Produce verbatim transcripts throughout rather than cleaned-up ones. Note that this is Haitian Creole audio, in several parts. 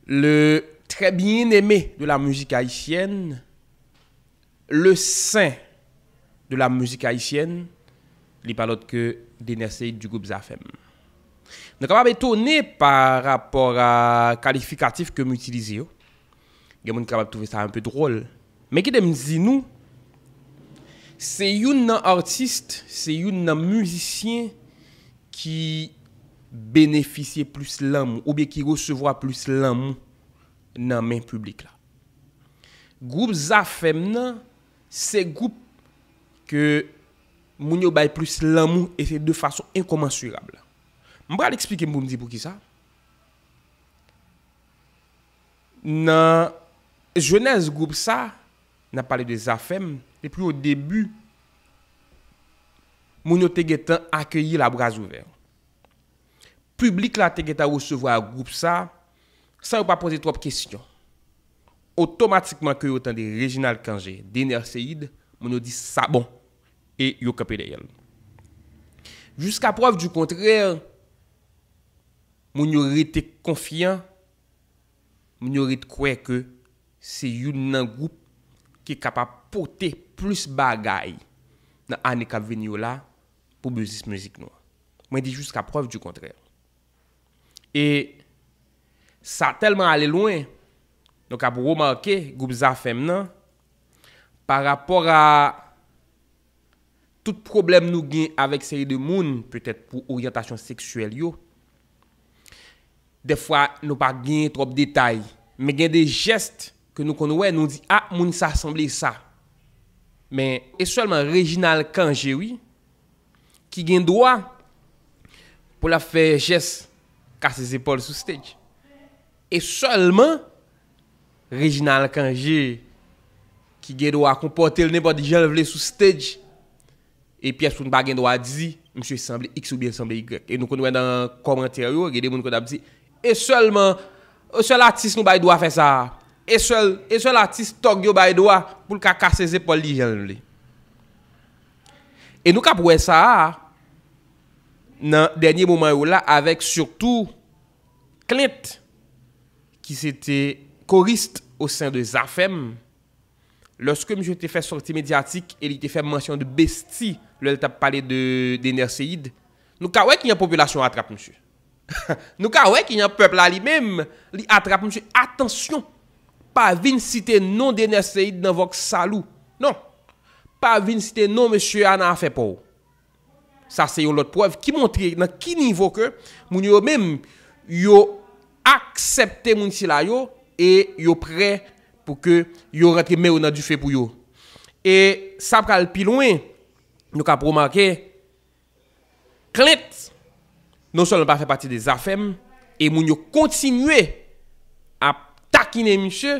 Le très bien-aimé de la musique haïtienne, le saint de la musique haïtienne, li pa lòt ke Dener Ceïde du group Zafèm. Nou kapab etone pa rapò a kalifikatif ke m itilize yo. Gen moun ki kapab twouve sa un peu drôle. Men kite m di nou, se youn nan atis, se youn nan mizisyen ki benefisye plis lanmou, oubyen ki resevwa plis lanmou nan men piblik la. Gwoup Zafèm nan, se gwoup ke moun yo bay plis lanmou, e se de fason enkomansirab. M pral eksplike m pou m di poukisa. Nan jenèz gwoup sa, n ap pale de Zafèm, depi o debi, moun yo te gentan akeyi l a bra ouvè. Piblik la te gentan resevwa gwoup sa, san yo pa poze twòp kesyon. Otomatikman ke yo tande Reginald Cangé, Dener Ceïde, moun yo di sa bon, e yo kanpe dèyè l. Jiska prèv di kontrè, moun yo rete konfyan, moun yo ret kwè ke se youn nan gwoup ki kapab pote plis bagay nan ane k ap vini yo la pou biznis mizik nou an. Mwen di jiska prèv di kontrè. E sa tèlman ale lwen, nou kab remake gwoup Zafèm nan, pa rapò a tout pwoblèm nou gen avèk seri de moun, petèt pou oryantasyon seksyèl yo, dèfwa nou pa gen twòp detay, men gen de jès ke nou konn wè, nou di, "A, moun sa sanble sa." Men e sèlman Reginald Cangé, wi, ki gen dwa pou l ap fè jès kase zepòl sou stage. E sèlman Reginald Cangé ki gen dwa konpòte l nenpòt jan l vle sou stage. E pyès moun pa gen dwa di, "Misye sanble X oubyen sanble Y." E nou konn wè nan kòmantè yo, gen de moun konn ap di, "E sèlman, e sèl atis nou bay dwa fè sa a. E sèl, e sèl atis tòg yo bay dwa pou l ka kase zepòl li jan l vle." E nou kab wè sa a nan dènye moman yo la, avèk sitou Klent, ki se te korist o sen de Zafèm, lòske misye te fè sòti medyatik e li te fè mansyon de besti lè l t ap pale de, de Dener Ceïde, nou ka wè kijan popilasyon an atrap misye. Nou ka wè kijan pèp la li menm, li atrap misye. Atansyon, pa vin site non Dener Ceïde nan Vox Salou. Non. Pa vin site non mesye a nan afè pa w. Sa se yon lòt prèv ki montre nan ki nivo ke moun yo menm, yo aksepte moun sila yo e yo prè pou ke yo rantre men yo nan dife pou yo. E sa pral pi lwen, nou ka remake, Klent non sèlman pa fè pati de Zafèm, e moun yo kontinye ap takinen misye,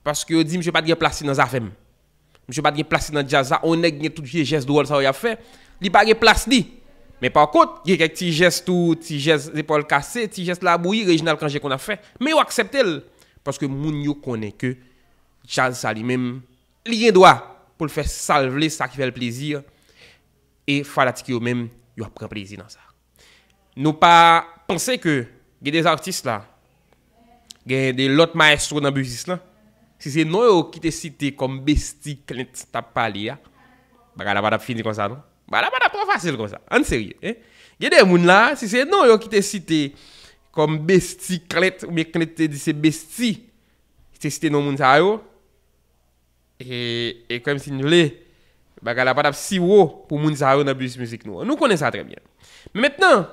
paske yo di misye pa t gen plas li nan Zafèm. Misye pa t gen plas li nan djaz la. On nèg gen tout vye jès dwòl sa yo y ap fè, li pa gen plas li. Men pa kont, gen kèk ti jès tou, ti jès zepòl kase, ti jès labouyi, Reginald Cangé konn ap fè. Men yo aksepte l, paske moun yo konnen ke djaz sa li menm, li gen dwa pou l fè sa l vle, sa ki fè l plezi. E fanatik yo menm, yo ap pran plezi nan sa. Nou pa panse ke gen de atis la, gen de lòt mayestwo nan biznis lan, si se non yo ki te site kòm besti Klent t ap pale a, bagay la pa t ap fini konsa non. Bagay la pa t ap twò fasil konsa. Ann serye, en. Gen de moun la, si se non yo ki te site kòm besti Klent, oubyen Klent te di se besti, te site non moun sa yo, e, e kòmsi n vle, bagay la pa t ap si wo pou moun sa yo nan biznis mizik nou an. Nou konnen sa trè byen. Men mentnan,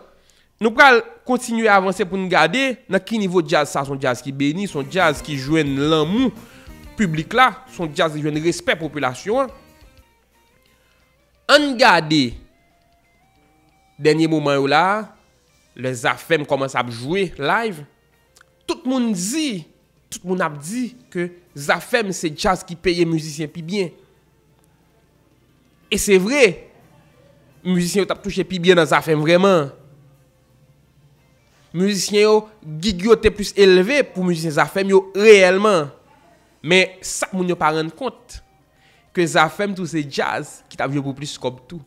nou pral kontinye avanse pou n gade nan ki nivo djaz sa, se yon djaz ki beni, se yon djaz ki jwenn lanmou piblik la, se yon djaz ki jwenn respè popilasyon an. Ann gade dènye moman yo la, lè Zafèm kòmanse ap jwe live, tout moun di, tout moun ap di ke Zafèm se djaz ki peye mizisyen pi byen. E se vre, mizisyen yo t ap touche pi byen nan Zafèm vrèman. Mizisyen yo, gig yo te plis elve pou mizisyen Zafèm yo reyèlman. Men sa moun yo pa rann kont, ke Zafèm tou se djaz ki t ap jwe pou plis kòb tou.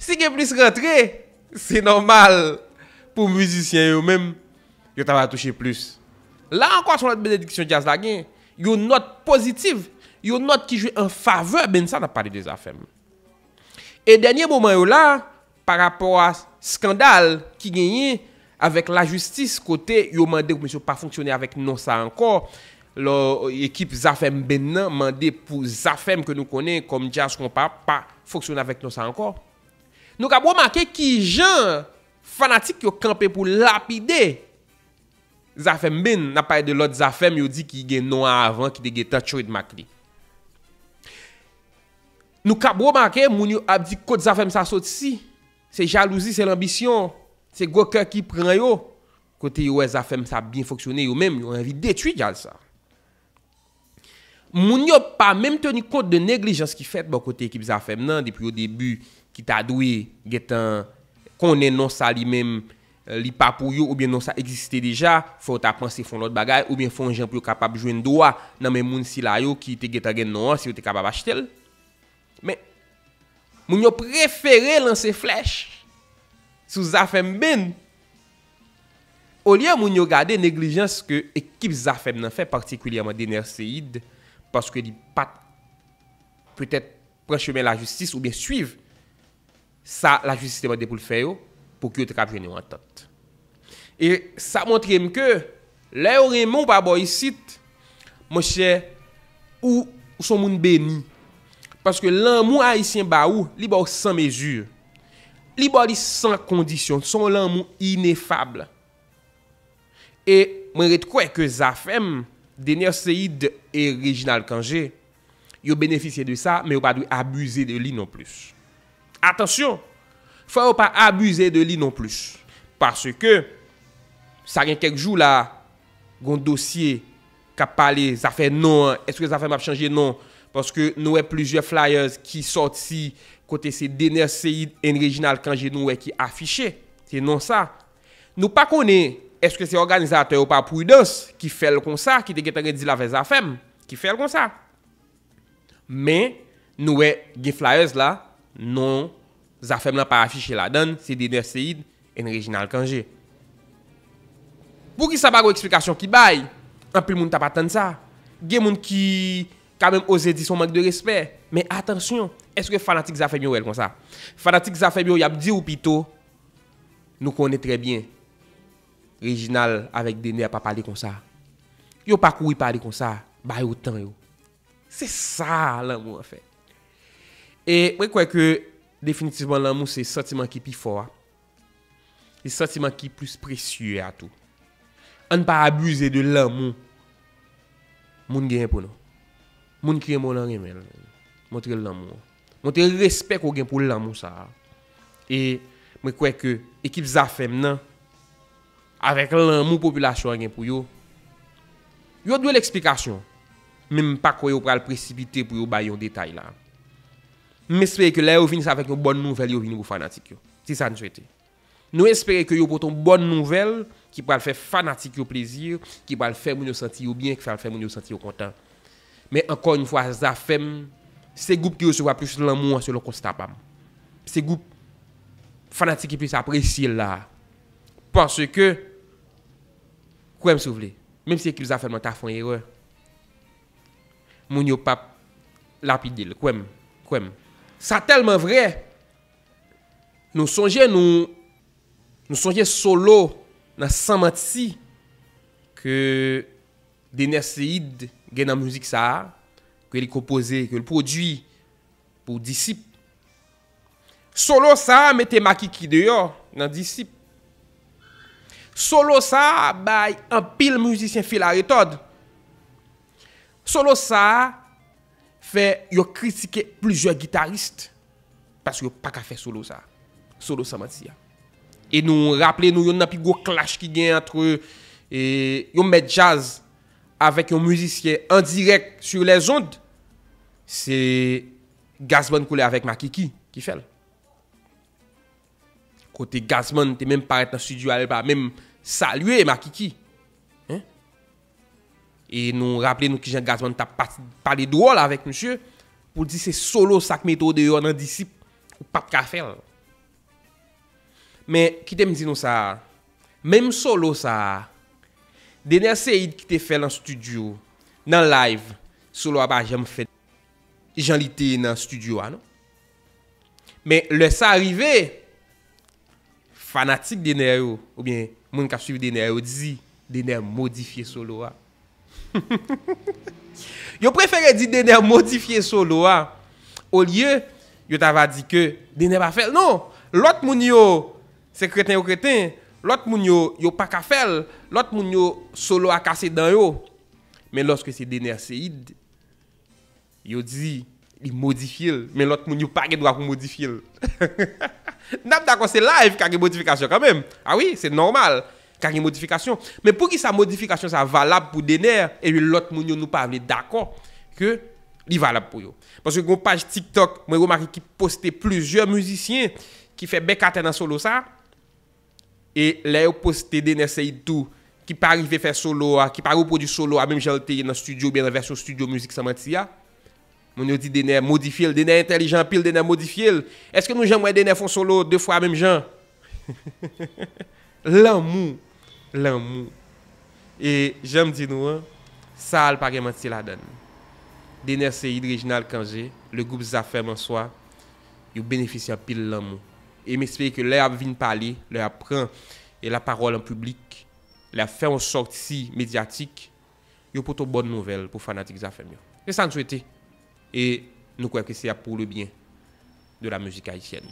Si gen plis rantre, se nòmal pou mizisyen yo menm Yo ta va touche plis. La ankò, se yon lòt benediksyon djaz la gen. Yon nòt pozitiv, yon nòt ki jwe an favè band sa, n ap pale de Zafèm. E dènye moman yo la, pa rapò a skandal ki genyen avèk lajistis, kote yo mande pou misye pa fonksyone avèk non sa ankò, lò ekip Zafèm Band nan mande pou Zafèm ke nou konnen kòm Djaz Konpa pa fonksyone avèk non sa ankò. Nou kab remake kijan fanatik yo kanpe pou lapide Zafèm Band, n ap pale de lòt Zafèm yo di ki gen non an avan, ki te gentan trademark li. Nou kab remake, moun yo ap di kot Zafèm sa soti. Se jalouzi, se lanbisyon, se gwo kè ki pran yo. Kote yo wè Zafèm sa byen fonksyone, yo menm, yo anvi detwi djaz sa. Moun yo pa menm teni kont de neglijans ki fèt bò kote ekip Zafèm nan, depi o debi, ki ta dwe gentan konnen non sa li menm, eh, li pa pou yo, oubyen non sa egziste deja, fò yo ta panse fè yon lòt bagay, oubyen fè yon jan pou yo kapab jwenn dwa nan men moun sila yo ki te gentan gen non an, si yo te kapab achte l. Men, moun yo prefere lanse flèch sou Zafèm Band, olye moun yo gade neglijans ke ekip Zafèm nan fè, patikilyèman Dener Ceïde, paske li pa t petèt pran chemen lajistis oubyen swiv sa lajistis te mande pou l fè yo, pou ke yo te kab jwenn yon antant. E sa montre m ke lè yo renmen w pa bò isit, monchè, ou, ou se yon moun beni. Paske lanmou Ayisyen ba ou, li ba w san mezi. Li ba w li san kondisyon. Se yon lanmou inefab. E mwen ret kwè ke Zafèm, Dener Ceïde e Reginald Cangé, yo benefisye de sa, men yo pa dwe abize de li non plis. Atansyon, fò yo pa abize de li non plis. Paske, sa gen kèk jou la, gon dosye k ap pale zafè non an. Èske Zafèm ap chanje non? Paske nou wè plizyè flyers ki sòti kote se Dener Ceïde and Reginald Cangé nou wè ki afiche. Se non sa. Nou pa konnen èske se òganizatè yo pa pridans ki fè l konsa, ki te gentan gen dil avè Zafèm, ki fè l konsa. Men, nou wè gen flyers la, non Zafèm lan pa afiche ladan l, se Dener Ceïde and Reginald Cangé. Poukisa pa gen eksplikasyon ki bay? Anpil moun t ap atann sa. Gen moun ki ka menm oze di se yon mank de respè. Men atansyon, èske fanatik Zafèm yo wè l konsa? Fanatik Zafèm yo, y ap di w pito, nou konnen trè byen, Reginald avèk Dener pa pale konsa. Yo pa kouri pale konsa, ba yo tan yo. Se sa lanmou an fè. E mwen kwè ke definitivman lanmou se santiman ki pi fò a. Se santiman ki plis presye a tou. Ann pa abize de lanmou moun genyen pou nou. Moun ki renmen w lan renmen l. Montre l lanmou an. Montre l respè ke w gen pou lanmou sa a. E mwen kwè ke ekip Zafèm nan, avèk lanmou popilasyon an gen pou yo, yo dwe l eksplikasyon. Men m pa kwè yo pral presipite pou yo bay yon detay la. M espere ke lè yo vini, se avèk yon bòn nouvèl yo vini pou fanatik yo. Se sa n swete. Nou espere ke yo pote yon bòn nouvèl ki pral fè fanatik yo plezi, ki pral fè moun yo santi yo byen, ki pral fè moun yo santi yo kontan. Men ankò yon fwa, Zafèm, se gwoup ki resevwa plis lanmou an selon konsta pa m. Se gwoup fanatik ki plis apresye l la. Paske, kwè m si w vle, menm si ekip Zafèm nan ta fè yon erè, moun yo p ap lapide l, kwè m, kwè m. Sa tèlman vrè, nou sonje, nou, nou sonje solo nan San Manti ke Dener Ceïde gen nan mizik sa a, ke li konpoze, ke l pwodui pou Disip. Solo sa a mete Makiki deyò nan Disip. Solo sa a bay anpil mizisyen fil a retòd. Solo sa a fè yo kritike plizyè gitaris paske yo pa ka fè solo sa. Solo San Manti a. E nou raple nou youn nan pi gwo clash ki gen ant, e, yon mèt djaz avèk yon mizisyen an dirèk sur les ondes, se Gazzman Couleur avèk Makiki ki fè l. Kote Gazzman te menm parèt nan estidyo a, li pa menm salye Makiki. Hein? E nou raple nou kijan Gazzman t ap pati pale dwòl avèk misye pou l di se solo sa k mete w deyò nan Disip, ou p ap ka fè l. Men, kite m di nou sa, menm solo sa a, Dener Ceïde ki te fè l an studio, nan live, solo a pa janm fèt jan li te ye nan studio a, non. Men lè sa rive, fanatik Dener yo, oubyen moun k ap swiv Dener yo, di Dener modifye solo a. Yo prefere di Dener modifye solo a, olye yo ta va di ke Dener pa fè l. Non, lòt moun yo, se kreten yo kreten, lòt moun yo, yo pa ka fè l, lòt moun yo, solo a kase dan yo. Men lòske se Dener Ceïde, yo di li modifye l, men lòt moun yo pa gen dwa pou modifye l. N ap dakò se live ka gen modifikasyon kanmenm. A wi, se nòmal, ka gen modifikasyon. Men poukisa modifikasyon sa valab pou Dener, epi lòt moun yo nou pa vle dakò ke li valab pou yo? Paske gen yon paj TikTok, mwen remake ki poste plizyè mizisyen ki fè bèk atè nan solo sa, e lè yo poste Dener Ceïde tou, ki pa rive fè solo a, ki pa repwodui solo a menm jan l te ye nan studio oubyen nan vèsyon studio Mizik San Manti a, moun yo di Dener modifye l, Dener entèlijan anpil, Dener modifye l. Èske nou janm wè Dener fè yon solo de fwa menm jan? Lanmou, lanmou. E jan m di nou an, sa a l pa gen manti ladan l. Dener Ceïde, Reginald Cangé, le groupe Zafèm an swa, yo benefisye anpil lanmou. E m espere ke lè y ap vin pale, lè y ap pran e lapawòl an piblik, lè y ap fè yon sòti medyatik, yo pote yon bòn nouvèl pou fanatik Zafèm yo. Se sa n swete. E nou kwè ke se ap pour le bien de la musique haïtienne.